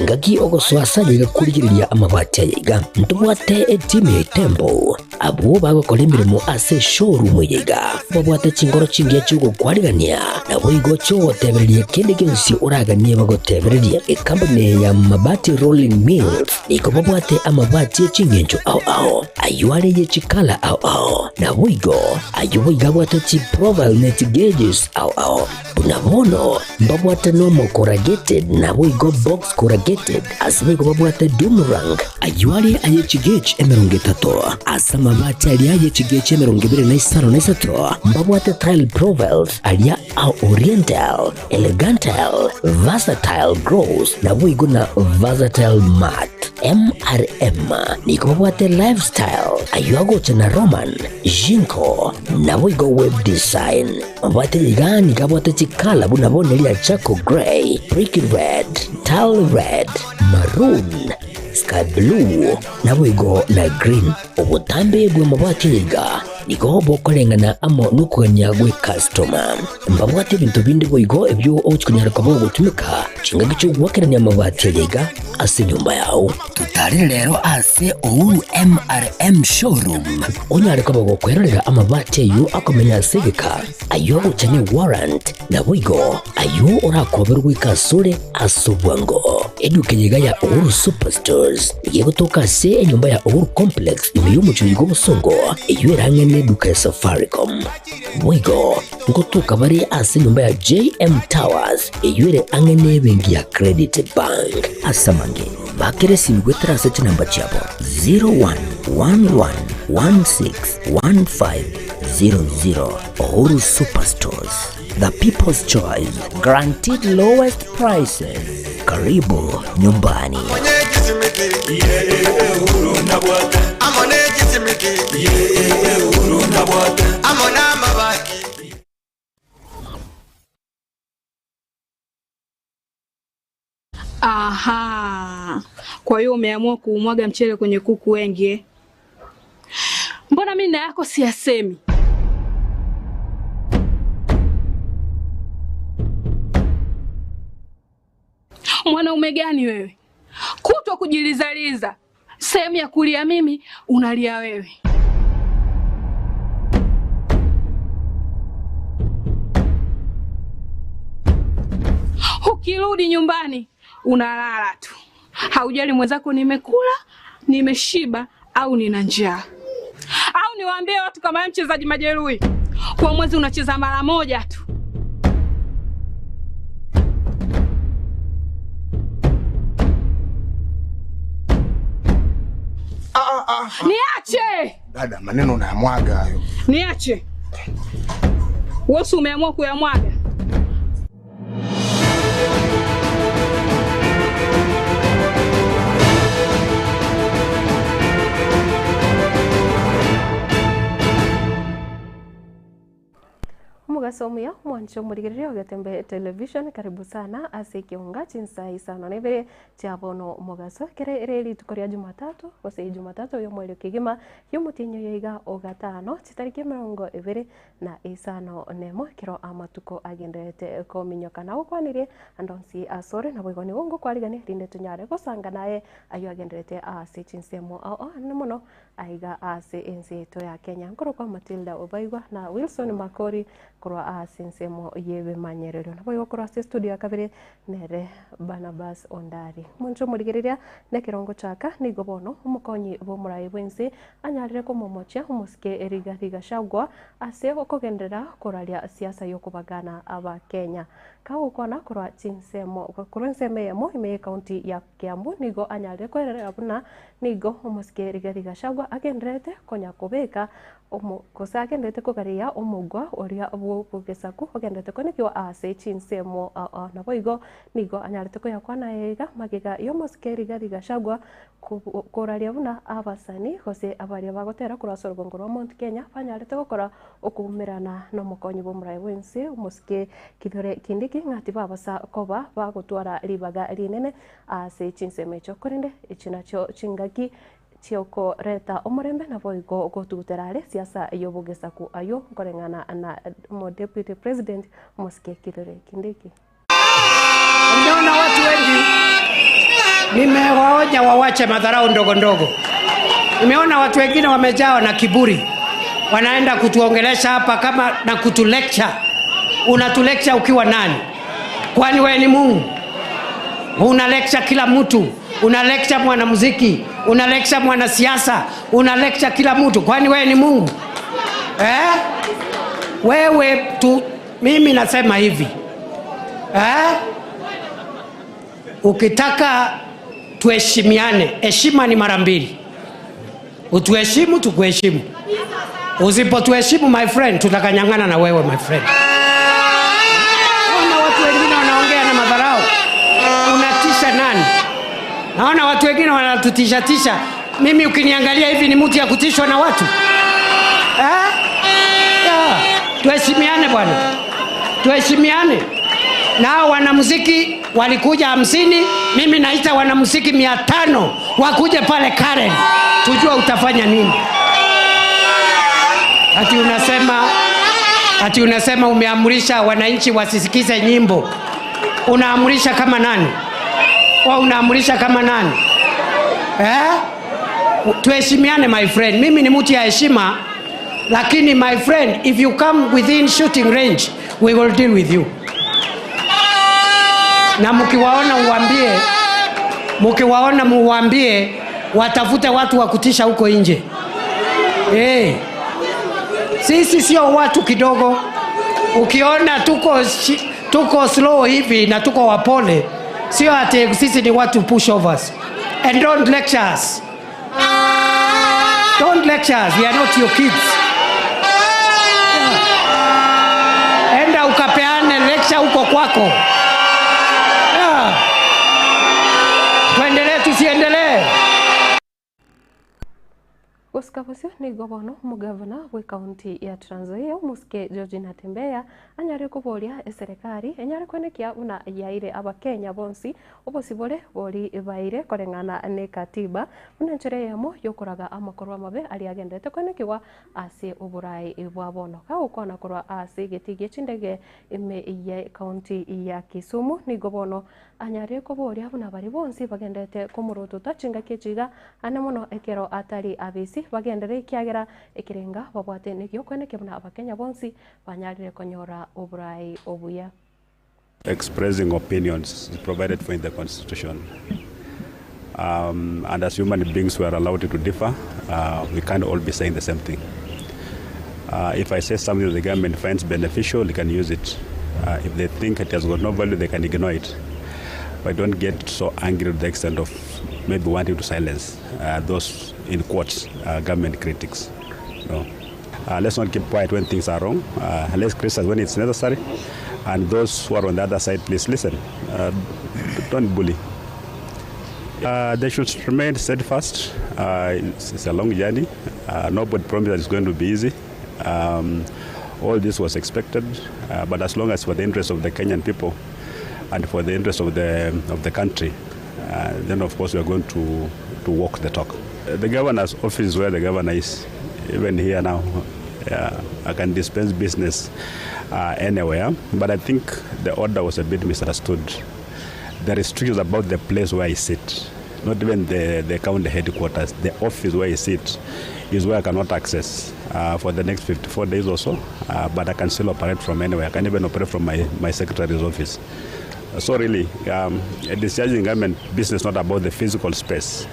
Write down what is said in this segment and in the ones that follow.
Chingaki ogosoa ase ayaiga korigereria amabati ayaiga, ntobwate etimu ya Itembo, abwo bagokora emeremo ase eshowroom eye iga, babwate chinkoro chingiya chi'ogokwarigania, naboigo chi'ogotebereria kende gionsi oraganie bagotebererie. Ekampuni eye ya Mabati Rolling Mills nigo babwate amabati e chingencho ao ao, ayio are ye chikala ao ao, naboigo ayio boigo abwate chiprofile ne chigauges ao ao. Buna bono mbabwate nomo corrugated naboigo box corrugated, ase boigo babwate doomerang, ayio are aye chigauge 30, ase amabati aria aye chigauge 25 na 3, mbabwate tile profiles aria a oriental, elegantal, versatile gloss, naboigo na versatile matte. MRM nigo babwate lifestyle, ayio agocha na Roman, Jinko, naboigo web design. Mabwate iga nigo abwate chikala buna bono eria charcoal grey, brick red, tile red, maroon, sky blue, naboigo na green. Obotambe bw'amabati aya iga nigo bokoreng'ana amo nokogania gw'ecustoma. Mbabwate ebinto binde boigo ebio ogochia konyara koba ogotumeka chingaki chi'ogoakerania amabati aya iga ase enyomba yao. Totarere rero ase Uhuru MRM Showroom onyare koba gokwerorera amabati ayio akomenya ase egeka, ayio agocha ne warrant, naboigo ayio orakoberwe goika asore ase obwango. Eduka eye iga ya Uhuru Superstores nigo egotoka ase enyomba ya Uhuru Complex ime y'omochie oyo bw'obosongo, eyio ere ang'e neduka ya Safaricom. Boigo ngotoka bare ase enyomba ya JM Towers eyio ere ang'e nebenki ya Credit Bank. Ase amange, bakera esimi goetera ase chinamba chiabo 0111161500. Uhuru Superstores, the people's choice, guaranteed lowest prices. Karibu nyumbani. Aha, kwa hiyo umeamua kuumwaga mchele kwenye kuku wengi eh? Mbona mimi na yako siyasemi? Mwanaume gani wewe? Kutwa kujilizaliza, sehemu ya kulia mimi unalia wewe. Ukirudi nyumbani unalala tu, haujali mwenzako nimekula, nimeshiba au nina njaa. Au niwaambie watu kama wewe mchezaji majeruhi, kwa mwezi unacheza mara moja tu. Niache, Dada, maneno unayamwaga hayo. niache. Wewe si umeamua kuyamwaga? Omogaso omuya omwanche omorigereria o Getembe Television karibu sana ase ekeunga chinsa isano na ibere chia bono omogaso ekere ere rituko ria Jumatatu gose Jumatatu y'omwerio kegima y'omotienyi oyo iga o gatano chitariki emerongo ebere na isano nemo ekero amatuko agendererete kominyoka. Nagokwanirie ande onsi asore naboigo nigo ngokwarigania rinde tonyare gosanga naye aywo agendererete ase chinsemo ao ao anene mono aiga ase ense yaito ya Kenya. Nkorokwa Matilda Obaigwa na Wilson Makori korwa ase ensemo y'ebimanyererio. Naboigo korwa ase estudio ya kabere nere Barnabas Ondari. Omonto omorigereria nekero ngochaka nigo bono omokonyi bw'omorai bw'ense anyarire komomochia omosike Rigathi Gachagua ase okogenderera koraria siasa y'okobagana Abakenya. Kagokwana korwa chinsemo korwa ensemo eyemo ime y'ecounty ya Kiambu nigo anyarire kwererera buna nigo omosike Rigathi Gachagua agendererete konya kobeka omo gose agendererete kogareia omogwa oria bw'obogesaku ogendererete konekiwa ase chinsemo ao ao. Naboigo nigo anyarete koyakwana aya iga magega y'omosike Rigathi Gachagua koraria buna abasani gose abaria bagotera korwa ase orogongo rwa Mount Kenya banyarete gokora okoumerana nomokonyi bw'omoraia bw'ense omosike Kithure Kindiki ng'a tibabasa koba bagotwara ribaga rinene ase chinsemo echio korende echi nachio chingaki chiokoreta omorembe naboigo gotugutera are siasa y'obogesaku aywo nkoreng'ana na omodeputy president omosike Kithure Kindiki. Nimeona watu wengi. Nimewaonya wawache madharau ndogo ndogo. Nimeona watu wengine wamejawa na kiburi, wanaenda kutuongelesha hapa kama na kutulecture. Unatulecture ukiwa nani? Kwani wewe ni Mungu? Una lecture kila mtu, una lecture mwanamuziki, una lecture mwanasiasa, una lecture kila mtu. Kwani wewe ni Mungu eh? Wewe tu, mimi nasema hivi eh? Ukitaka tuheshimiane, heshima ni mara mbili. Utuheshimu, tukuheshimu. Usipotuheshimu my friend, tutakanyang'ana na wewe my friend. Naona watu wengine wanaongea na madharau, unatisha nani? Naona watu wengine wanatutishatisha. Mimi ukiniangalia hivi ni mtu ya kutishwa na watu eh? Yeah. Tuheshimiane bwana, tuheshimiane. Nao wanamuziki walikuja 50, mimi naita wanamuziki 500 wakuje pale Karen, tujue utafanya nini. Ati unasema umeamrisha wananchi wasisikize nyimbo. Unaamrisha kama nani? Wewe unaamrisha kama nani? Tuheshimiane my friend. Mimi ni mtu ya heshima, lakini my friend, if you come within shooting range, we will deal with you. Na mkiwaona uambie, mkiwaona muambie watafute watu wa kutisha huko nje. Sisi sio watu kidogo. Ukiona tuko slow hivi na tuko wapole, sio ati sisi ni watu pushovers. And don't lecture us. Don't lecture us. We are not your kids. Yeah. Enda ukapeane lecture huko kwako. Yeah. Tuendelee tusiendelee? Gusika bucio nigo bono omogavana bwe county ya Trans Nzoia Musike George Natembeya anyare koboria eserikari enyare kwenekia buna yaire abakenya bonsi obosibore bori baire koreng'ana ne katiba buna enchera eyemo yokoraga amakorwa amabe aria agendete kwenekiwa ase oborai bwa bono kagokwana korwa ase egeti gie chindege ime ya county ya Kisumu nigo bono anyare koboria buna bari bonsi bagendete komorotota chingaki echiga ane mono ekero atari abisi bagendere ekiagera ekerenga babwate negio kwenekia buna abakenya bonsi banyarire konyora oborai obuya. Expressing opinions is provided for in the Constitution. And as human beings, we are allowed to differ. We can't all be saying the same thing. If I say something the government finds beneficial, they can use it. If they think it has got no value, they can ignore it. But don't get so angry to the extent of maybe wanting to silence those, in quotes, government critics. No. Let's not keep quiet when things are wrong. Let's criticize when it's necessary. And those who are on the other side, please listen. Don't bully. They should remain steadfast. It's a long journey. Nobody promised that it's going to be easy. All this was expected, but as long as for the interest of the Kenyan people and for the interest of the country, then of course we are going to walk the talk. The governor's office is where the governor is, even here now. I can dispense business anywhere, but I think the order was a bit misunderstood. The restrictions about the place where I sit, not even the county headquarters, the office where I sit is where I cannot access for the next 54 days or so, but I can still operate from anywhere. I can even operate from my secretary's office. So really, discharging government business is not about the physical space.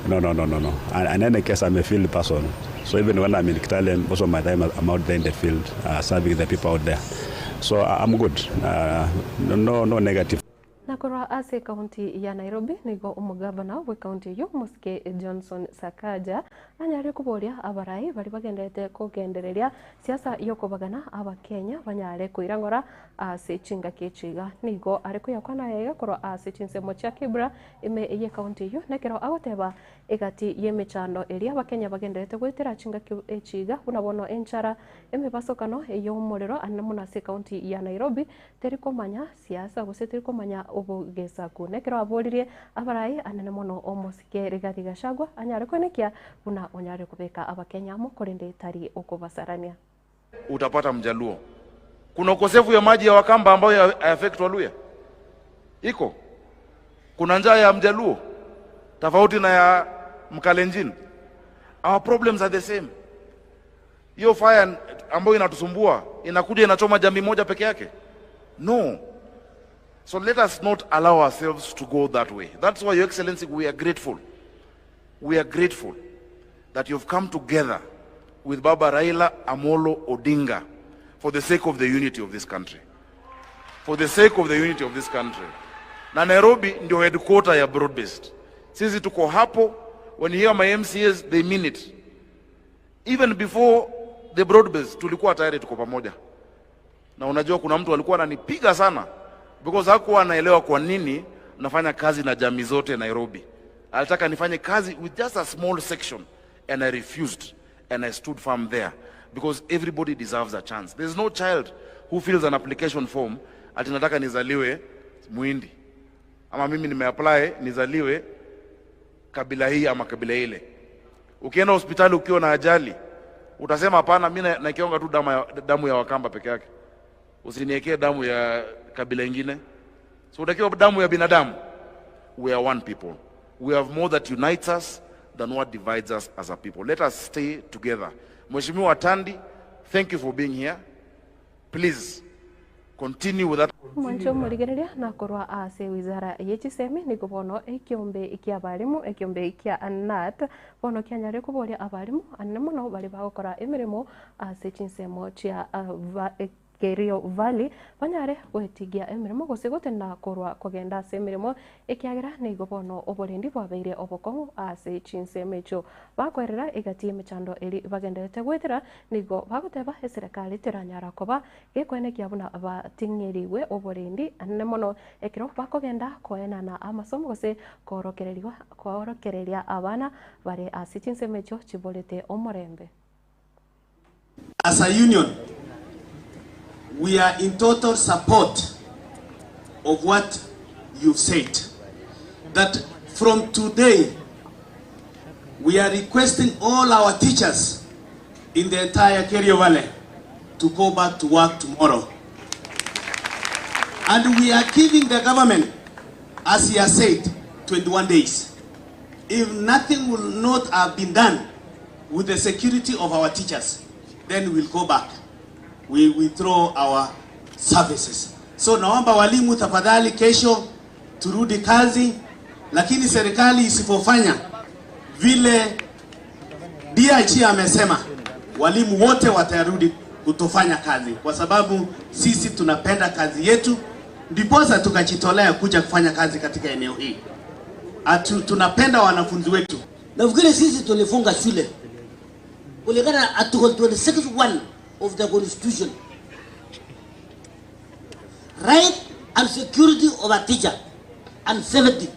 No, no, no, no, no. And in any case, I'm a field person. So even when I'm in Kitale, most of my time I'm out there in the field, serving the people out there. So I'm good. No, no negative. Nakorwa ase kaunti ya Nairobi nigo omogavana bwe kaunti eyo Musike Johnson Sakaja anyare koboria abarai bari bagendete kogendereria siasa yokobagana abakenya banyare koirang'ora ase chingaki echiga nigo are koyakwana yaiga korwa ase chinsemo chia Kibra ime eye kaunti eyo nekero agoteba egati y'emechando eria abakenya bagenderete goetera chingaki echiga buna bono enchara emebasokano ey'omorero ane mono ase kaunti ya Nairobi terikomanya siasa gose terikomanya obogesaku nekero aboririe abarai anene mono omosike Rigathi Gachagua anyare kwenekia buna onyare kubeka abakenya amo korende tari okobasarania. Utapata Mjaluo. Kuna ukosefu ya maji ya Wakamba ambayo ya affect Waluya. Iko. Kuna njaa ya Mjaluo. tofauti na ya Mkalenjin? Our problems are the same. Hiyo fire ambayo inatusumbua inakuja inachoma jamii moja peke yake? No. So let us not allow ourselves to go that way. That's why, Your Excellency, we are grateful. We are grateful that you've come together with Baba Raila Amolo Odinga for the sake of the unity of this country. For the sake of the unity of this country. Na Nairobi ndio headquarter ya broad based. Sisi tuko hapo, when you hear my MCAs, they mean it. Even before the broad based tulikuwa tayari tuko pamoja. Na unajua kuna mtu alikuwa ananipiga sana because hakuwa anaelewa kwa nini nafanya kazi na jamii zote Nairobi. Alitaka nifanye kazi with just a small section and I refused and I stood firm there because everybody deserves a chance. There's no child who fills an application form ati nataka nizaliwe Muhindi ama mimi nimeapply nizaliwe kabila hii ama kabila ile. Ukienda hospitali ukiwa na ajali utasema hapana, mimi nakionga tu damu ya, damu ya Wakamba peke yake, usiniekee damu ya kabila ingine. So utakiwa damu ya binadamu. We are one people. We have more that unites us than what divides us as a people. Let us stay together. Mheshimiwa Tandi, thank you for being here. Please continue with that. Mwancho morigereria na korwa ase wizara ye chisemi nigo bono ekiombe kia abarimu ekiombe kia KNUT bono kianyare koboria abarimu anene mono bari bagokora emeremo ase chinsemo chia Kerio Valley banyare gwetigia emeremo gose gotenda korwa kogenda ase emeremo ekiagera nigo bono oborendi bwabeire obokong'u ase chinsemo echio bakoerera egati emechando eri bagenderete goetera nigo bagoteba eserekari teranyara koba gekwenekia buna bating'eriwe oborendi anene mono ekero bakogenda koenana amasomo gose koorokereriwa koorokereria abana bare ase chinsemo echio chiborete omorembe. As a union, we are in total support of what you've said. That from today, we are requesting all our teachers in the entire Kerio Valley to go back to work tomorrow. And we are giving the government, as he has said, 21 days. If nothing will not have been done with the security of our teachers, then we'll go back. We withdraw our services. So naomba walimu tafadhali, kesho turudi kazi, lakini serikali isipofanya vile DIG amesema, walimu wote watarudi kutofanya kazi, kwa sababu sisi tunapenda kazi yetu, ndiposa tukajitolea kuja kufanya kazi katika eneo hii. Atu, tunapenda wanafunzi wetu. Nafikiri sisi tulifunga shule kulingana na article 26.1 of the constitution. Right and security of a teacher and safety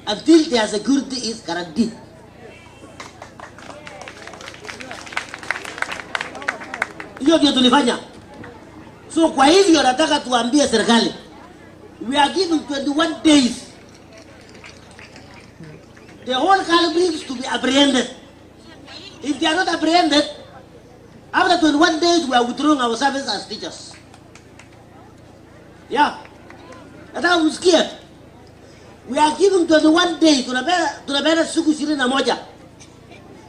until their security is guaranteed. Hiyo ndio tulifanya. So kwa hivyo nataka tuambie serikali, we are giving 21 days the whole culprits to be apprehended. If they are not apprehended, after 21 days we are withdrawing our service as teachers. Yeah. Nataka usikie. We are giving 21 days, tunapeana siku 21.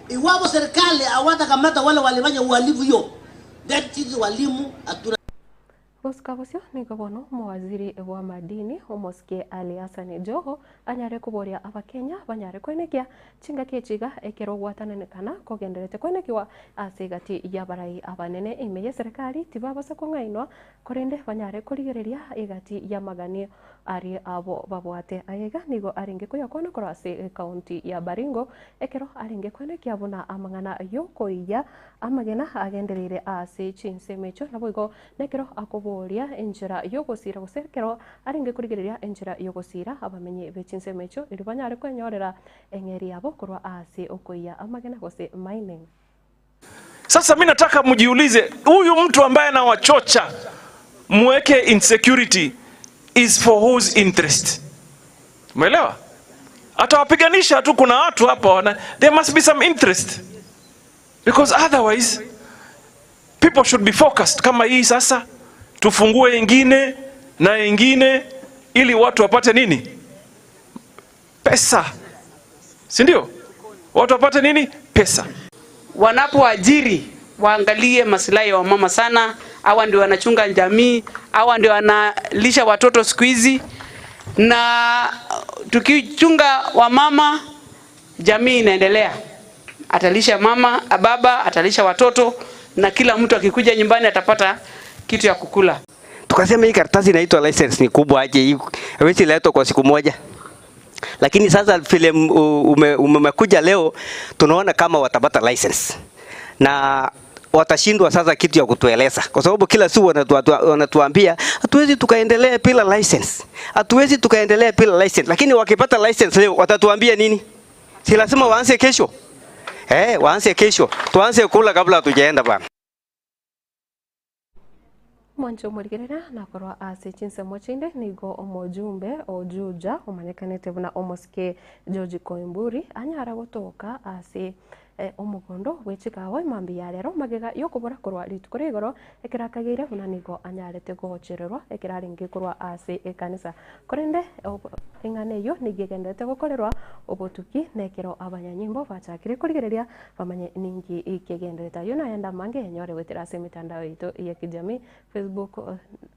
Iwapo serikali hawatakamata wale walifanya uhalifu hiyo, then sisi walimu hatuna Gosika bosio nigo bono omowaziri bwa madini omosike Ali Hassan Joho anyare koboria abakenya banyare kwenekia chingaki echiga ekero gwatananekana kogenderete kwenekiwa ase egati ya abarai abanene ime ya serikali tibabasa kong'ainwa korende banyare korigereria egati ya magani ari abo babwate aiga nigo arenge koyakwana korwa ase ekaunti ya Baringo ekero arenge kwenekia buna amang'ana yokoiya amagena agendereire ase chinsemo echio naboigo nekero akoboria enchera yogosira gose ekero arenge korigereria enchera yogosira abamenyi be chinsemo echio erio banyare kwenyorera eng'eri yabo korwa ase okoiya amagena gose mining. Sasa mi nataka mjiulize, huyu mtu ambaye anawachocha muweke insecurity is for whose interest? Umeelewa? Atawapiganisha tu. Kuna watu hapa wana, there must be some interest because otherwise people should be focused. Kama hii sasa tufungue ingine na ingine ili watu wapate nini? Pesa. si ndio? Watu wapate nini? Pesa. Wanapoajiri waangalie masilahi ya wamama sana. Hawa ndio wanachunga jamii, hawa ndio wanalisha watoto siku hizi, na tukichunga wamama jamii inaendelea. Atalisha mama, baba atalisha watoto, na kila mtu akikuja nyumbani atapata kitu ya kukula. Tukasema hii karatasi inaitwa license ni kubwa aje, hii haiwezi letwa kwa siku moja. Lakini sasa vile umekuja leo, tunaona kama watapata license na watashindwa sasa kitu ya kutueleza, kwa sababu kila siku wanatuambia hatuwezi tukaendelea bila license, hatuwezi tukaendelea bila license. Lakini wakipata license leo watatuambia nini? Si lazima waanze kesho? Waanze kesho, tuanze kula kabla hatujaenda bana. Mwancho omorigerera nakorwa ase chinsemo chinde nigo omojumbe ojuja omanyekanete buna omosike George Koimburi anyara gotoka ase omogondo bwechikawa emambi ya rero magega yokobora korwa rituko ria igoro ekero akageire buna nigo anyarete gochererwa ekero arenge korwa ase ekanisa korende eng'ana eywo nigo egenderete gokorerwa obotuki na ekero abanyanyimbo bachakire korigereria bamanye ninki ekegenderete. Aywo naende amange enyore goetera ase emitandao yaito ya kijamii Facebook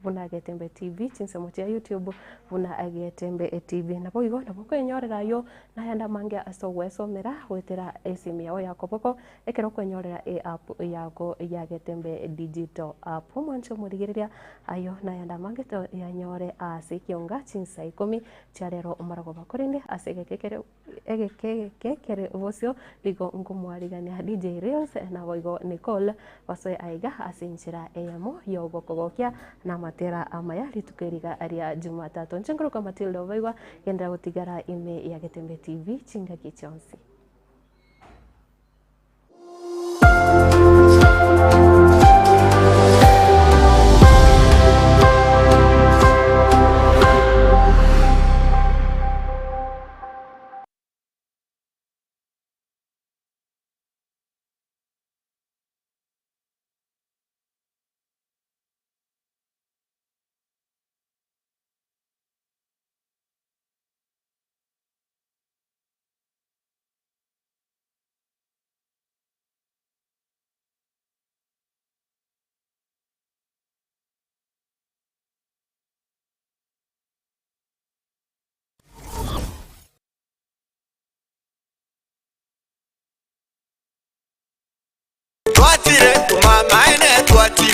buna Getembe TV, chinsemo chia YouTube buna Getembe TV. Nabo igo nabo okwenyorera aywo naende amange ase ogwesomera goetera esimi yao ya koboko ekero okwenyorera eapp yako ya Getembe Digital App. Omwanche omorigereria ayo naende amange toyanyore ase ekionga chinsa ikomi chia rero omorogoba korende ase egeke kere egeke egeke kere bosio nigo nkomwarigania DJ Reels naboigo Nicole basoe aiga ase enchera eyemo yogokogokia na amatera amaya rituko eriga ria Jumatatu. Inche nkorokwa Matilda Obaigwa genderera gotigara ime ya Getembe TV chingaki chionsi.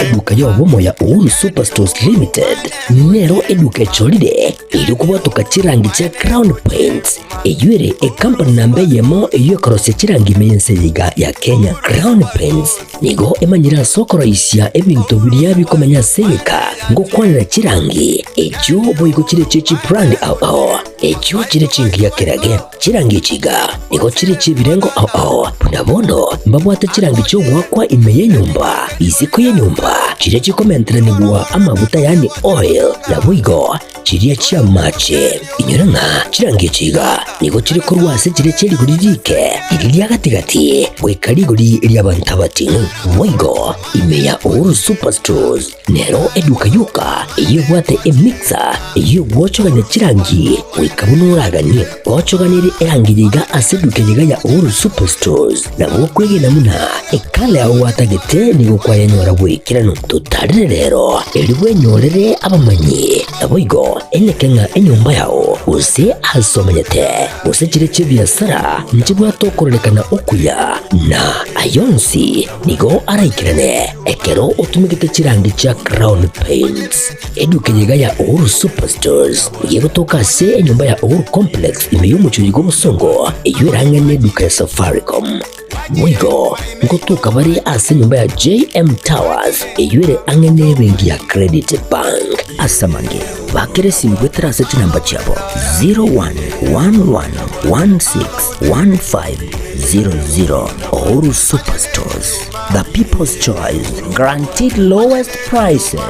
Eduka y'obomo ya Uhuru Superstores Limited nero eduka echorire eri kobwatoka chirangi chia Crown Paints eywo ere ecompany namba eyemo eywo ekorosia chirangi ime y'ense eye iga ya Kenya. Crown Paints nigo emanyire ase okoroisia ebinto biria bikomenya ase egeka ngokwanera chirangi echio boigo chire chie chibrand ao ao echio chire chingiya kerage. Chirangi echi iga nigo chire chi'ebirengo ao ao, buna bono mbabwate chirangi chi'ogoakwa ime y'enyomba, isiko y'enyomba, chiria chikomenteranigwa amaguta yaani oil, naboigo chiria chi'amache. Inyora ng'a chirangi echi iga nigo chire korwa ase chiria chie rigori rike, riria ria gati-gati, goika rigori ri'abanto abating'u. Boigo ime ya Uhuru Superstores Nero eduka yoka eyio ebwate emixer eyio egwochogania chirangi goika buna oraganie. Gochoganirie erangi eye iga ase eduka eye iga ya Uhuru Superstores nabo okwegena buna ekala yao gwatagete nigo kwayenyora bw'ekeranu. Totarire rero erio bwenyorere abamanyi naboigo eneke ng'a enyomba yao gose ase omanyete gose chire chi'ebiasara nchibwate okororekana okuya na ayonsi Nigo araikerane ekero otumegete chirangi chia Crown Paints. Eduka eye iga ya Uhuru Superstores nigo egotoka ase enyomba ya Uhuru Complex ime y'omochie oyo bw'obosongo eyio erang'ane eduka ya Safaricom. Boigo ngotoka bare ase enyomba ya JM Towers eyio ere ang'e n'ebenki ya Credit Bank. Ase amange, bakera esimi goetera ase chinamba chiabo 01111615 00 Uhuru Superstores, the people's choice, guaranteed lowest prices.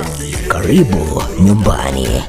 Karibu nyumbani.